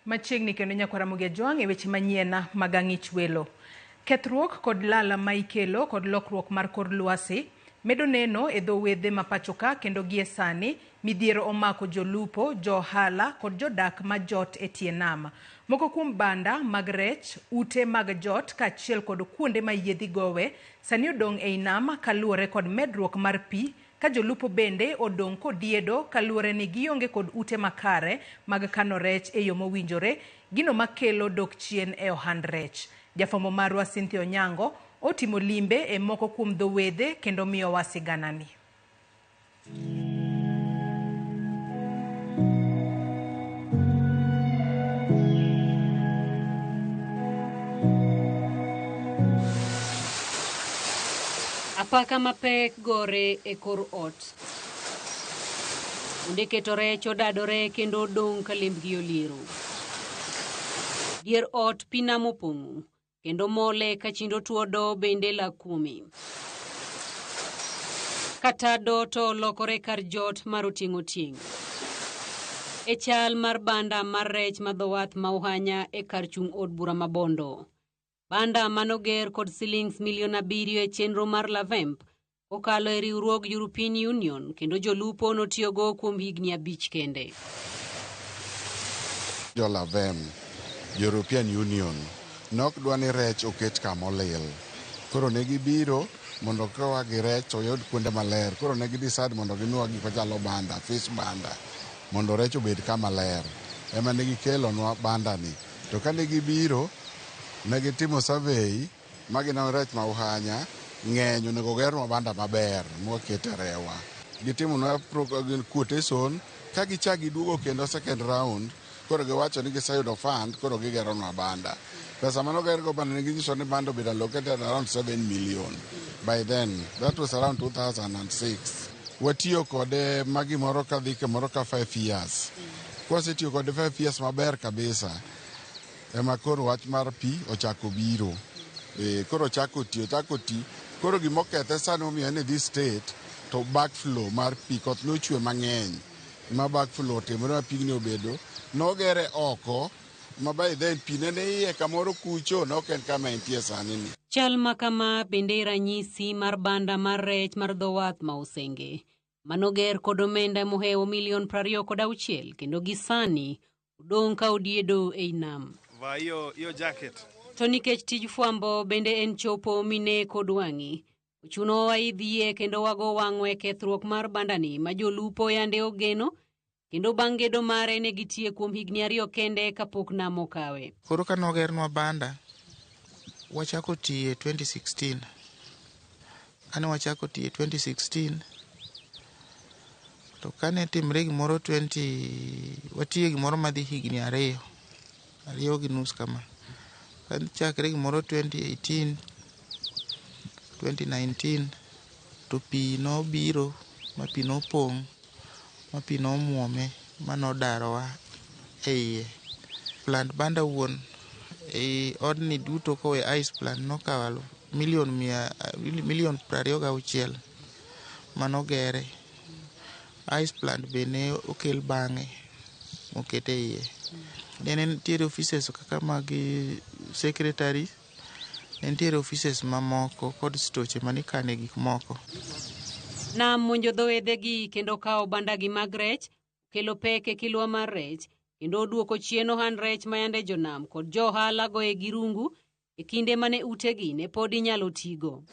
Machiegni kendo nyakwara Ramogi Ajwang' e weche manyien mag ang'ich welo. Kethruok kod lala ma ikelo kod lokruok mar kor lwasi medo neno e dho wedhe ma pachoka kendo gie sani midhiero omako jolupo, jo ohala kod jodak ma jot e tie nam. Moko kuom banda mag rech, ute mag jot kaachiel kod kuonde ma yiedhi gowe sani odong' ei nam kaluwore kod medruok mar pi ka jolupo bende odong' kodiedo kaluwore ni gionge kod ute makare mag kano rech e yo mowinjore, gino makelo dok chien e ohand rech. Jafwambo marwa Cynthia Onyango otimo limbe e moko kuom dho wedhe kendo miyowa siganani. Apaka mapek gore e kor ot. Kuonde keto rech odadore kendo odong' ka lembgi oliero. Dier ot pi nam opong'o kendo mole ka chindo tuodo bende lak kuome. Kata do to olokore kar jot mar otieng' otieng'. E chal mar banda mar rech ma dho wath ma Uhanya e kar chung' od bura ma Bondo. Banda manoger kod silings milion 7 e chenro mar Lavemp kokalo e riwruog European Union kendo jolupo notiyogo kuom higni 5 kende. Jo Lavem, European Union, nok dwa ni rech oket kamolil. Koro ne gibiro mondo kawa gi rech to oyud kuonde maler. Koro ne gi decide mondo gimiwa gik machalo banda, fish banda, mondo rech obed kama ler. Ema ne gikelonwa banda ni. To kane gibiro, ne gitimo survey ma gineno rech ma Uhanya ng'eny, onego gernwa banda maber mwakete rewa. Gitimonwa quotation ka gichak giduogo kendo second round, koro giwacho ni giseyudo fund, koro gigeronwa banda. Pesa manogergo banda ne ginyiso ni banda obedo allocated around 7 million by then. That was around 2006. Watiyo kode ma gimoro kadhi kamoro ka 5 years. Kwasetiyo kode 5 years maber kabisa, ema koro wach mar pi ochako biro. Koro chako ti, ochako ti. Koro gimokethe sani omiyo en e this state to backflow mar pi, koth nochwe mang'eny ma backflow otimore ma pigni obedo. Nogere oko ma by then pi ne ni iye kamoro kucho, ne ok en kama entie sani ni. Chal ma kama bende ranyisi mar banda mar rech mar dho wath ma Usenge manoger kod omenda mohewo milion 26 kendo gi sani odong' ka odiedo ei nam. Vaa hiyo jacket. To nikech tij fwambo bende en chopo mine kod wang'i, ochuno waidh yie kendo wago wang'wa e kethruok mar bandani ma jolupo yande ogeno kendo bang' gedo mare ne gitie kuom higni 2 kende kapok nam okawe. Koro ka nogernwa banda, wachako tiye 2016. Kane wachako tiye 2016, to kane timre gimoro 20, watiye gimoro madhi higni 2, 2.5 kama. Kane chakre gimoro 2018, 2019, to pi nobiro ma pi nopong', ma pi nomuome, ma nodarowa e iye. Plant banda wuon e odni duto kowe ice plant nokawo milion mia, milion 26 manogere. Ice plant be ne okel bang'e moket e iye. Ne nitiere offices kaka mag secretary, ne nitiere offices mamoko kod stoche manikane gik moko. Nam monjo dho wedhegi kendo kawo bandagi mag rech, kelo pek e kilwa mar rech, kendo oduoko chien ohand rech ma yande jonam kod jo ohala goye gi rungu e kinde mane utegi ne pod inyalo tigo.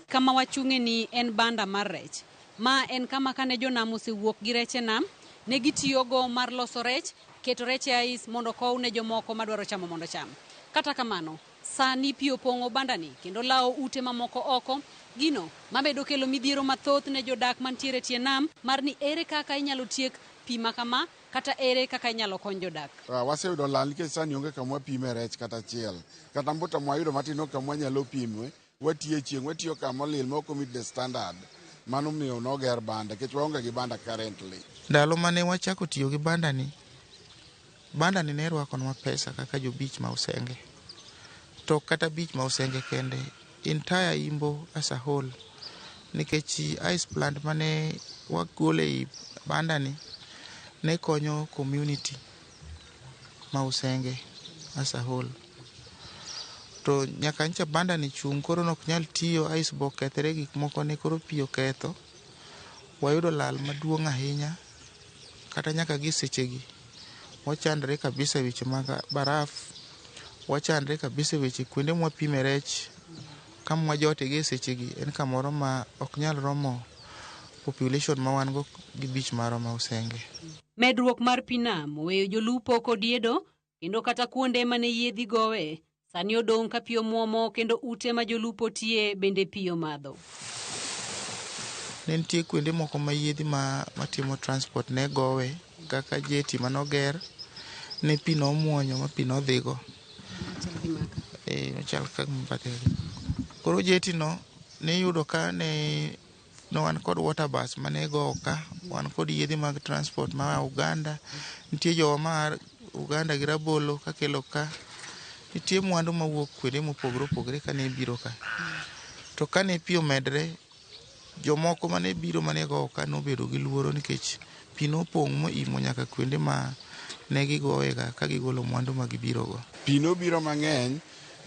Kama wachung'e ni en banda mar rech. Ma en kama kane jonam osewuok gi rech e nam, ne gitiyogo mar loso rech, keto rech e ice mondo kow ne jomoko madwaro chamo mondo ocham. Kata kamano, sani pi opong'o bandani kendo lawo ute mamoko oko, gino mamedo kelo midhiero mathoth ne jodak mantiere e tie nam mar ni ere kaka inyalo tiek pi ma kama kata ere kaka inyalo kony jodak. Waseyudo lal nikech sani onge kama wapime rech kata achiel. Kata mbuta mwayudo matin onge kama wanyalo pime, watiyo e chieng', watiyo kama olil ma ok meet the standard. Mano miyo noger banda nikech waonge gi banda currently. Ndalo mane wachako tiyo gi bandani, bandani ne rwakonwa pesa kaka jo beach ma Usenge. To kata beach ma Usenge kende, entire Imbo as a whole. Nikech ice plant mane wagolo ei bandani Ne konyo community ma Usenge as a whole. To nyaka ncha banda ni chung' koro nok nyal tiyo, ice bo okethre, gik moko ne koro pi oketho. Wayudo lal maduong' ahinya kata nyaka gi sechegi wachandre kabisa e weche mag baraf, wachandre kabisa e weche kuonde mwapime rech kama wajote gi e sechegi en kamoro ma ok nyal romo population ma wan go gi beach marwa ma Usenge. Medruok mar pi nam oweyo jolupo kod yiedo kendo kata kuonde mane yiedhi gowe sani odong' ka pi omuomo kendo ute ma jolupo tiye bende pi omadho. Ne nitie kuonde moko ma yiedhi matimo transport ne gowe kaka jetty manoger ne pi nomuonyo ma pi nodhigo. Machal kaka bathe. Koro jetty no niyudo ka ne wan kod water bus mane gowo ka, wan kod yiedhi mag transport ma Uganda, nitie jowa ma Uganda gi rabolo kakelo ka, nitie mwandu mawuok kuonde mopogore opogore kane biro ka. To kane pi omedre, jomoko mane biro mane gowo ka nobedo gi luoro nikech pi nopong' moimo nyaka kuonde ma ne gigowega ka gigolo mwandu ma gibirogo. Pi nobiro mang'eny,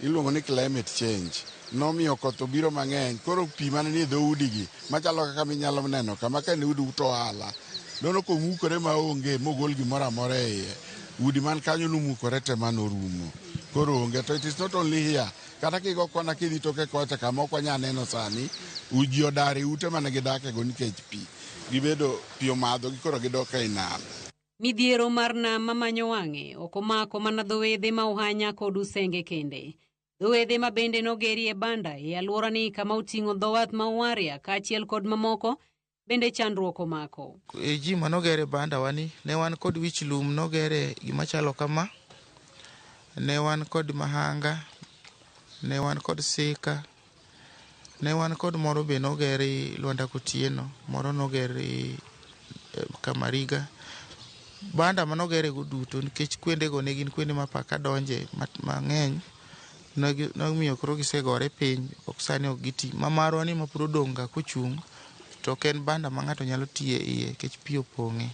iluongo ni climate change. Nomiyo koth obiro mang'eny, koro pi mane nie dhoudigi machalo kaka minyalo neno kama ka ne udi to ohala. Nono komukore maonge mogol gimoro amora e iye. Udi man kanyo nomukore te manorumo. Koro onge. To it is not only here. Kata kigo kona kidhi toke kocha kama ok wanyal neno sani, ji odar e ute mane gidakego nikech pi. Gibedo pi omadhogi koro gidok ei nam. Midhiero mar nam mamanyo wang'e ok omako mana dho wedhe ma Uhanya kod Usenge kende. Dho wedhe ma bende nogerie banda e alworani kama oting'o dho wath ma Owaria kaachiel kod mamoko bende chandruok omako. E ji manogere banda wani ne wan kod wich lum nogere gima chalo kama, ne wan kod mahanga, ne wan kod sika, ne wan kod moro be nogere Lwanda Kotieno, moro nogere Kamariga. Banda manogere go duto nikech kuondego ne gin kuonde ma paka donje mang'eny nomiyo koro gisegore piny ok sani ok giti. Ma marwa ni mapod odong' ga kochung' to ok en banda ma ng'ato nyalo tiye iye nikech pi opong'e.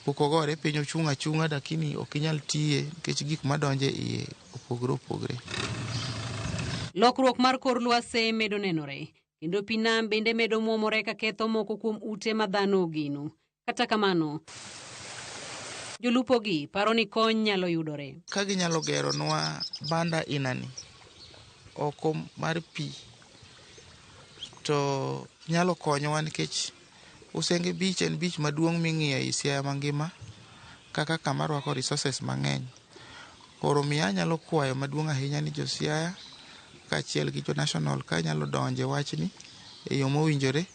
Pok ogore piny ochung' achung'a lakini ok inyal tiye nikech gik madonje iye opogore opogore. Lokruok mar kor lwasi medo nenore kendo pi nam bende medo muomore ka ketho moko kuom ute ma dhano ogeno. Kata kamano, jolupogi paro ni kony nyalo yudore. Ka ginyalo geronwa banda inani oko mar pi to nyalo konyowa nikech Usenge Beach en beach maduong' ming'iyo ei Siaya mangima kaka kama rwako resources mang'eny. Koro miyo anyalo kwayo maduong' ahinya ni jo Siaya kaachiel gi jo national ka nyalo donje wachni e yo mowinjore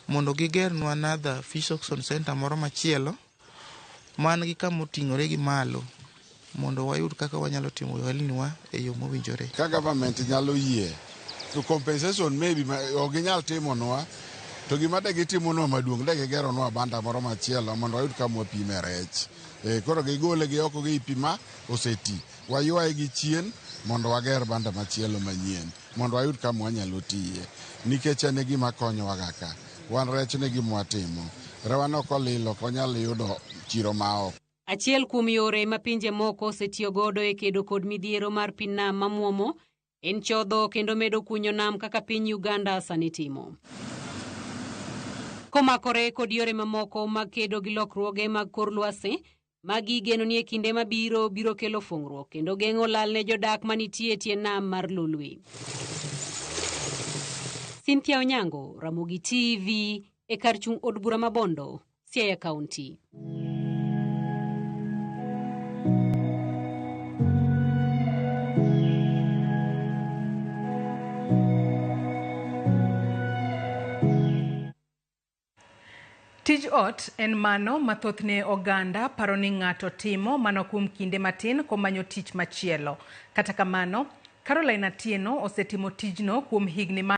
mondo gigernwa another fish auction center moro machielo man gi kama oting'ore gi malo mondo wayud kaka wanyalo timo ohelniwa e yo mowinjore. Ka government nyalo yie to compensation maybe ok ginyal timonwa, to gima de gitimonwa maduong' de gigeronwa banda moro machielo mondo wayud kama wapime rech. Koro gigole gi oko gi pi ma oseti. Waywaye gi chien mondo wager banda machielo manyien mondo wayud kama wanyalo tiye. Nikech en e gima konyowa ga ka. Wan rech ne gima watimo. Rewa no kolil ok wanyal yudo chiro ma oko. Achiel kuom yore ma pinje moko osetiyo godo e kedo kod midhiero mar pi nam mamuomo en chodho kendo medo kunyo nam kaka piny Uganda sani timo. Komakore kod yore mamoko mag kedo gi lokruoge mag kor lwasi, magi igeno ni e kinde mabiro biro kelo fung'ruok kendo geng'o lal ne jodak manitie e tie nam mar Lolwe. Cynthia Onyango, Ramogi TV, e kar chung' od bura ma Bondo, Siaya County. Tij ot en mano ma thothne oganda paro ni ng'ato timo mana kuom kinde matin komanyo tich machielo. Kata kamano, Caroline Atieno osetimo tijno kuom higni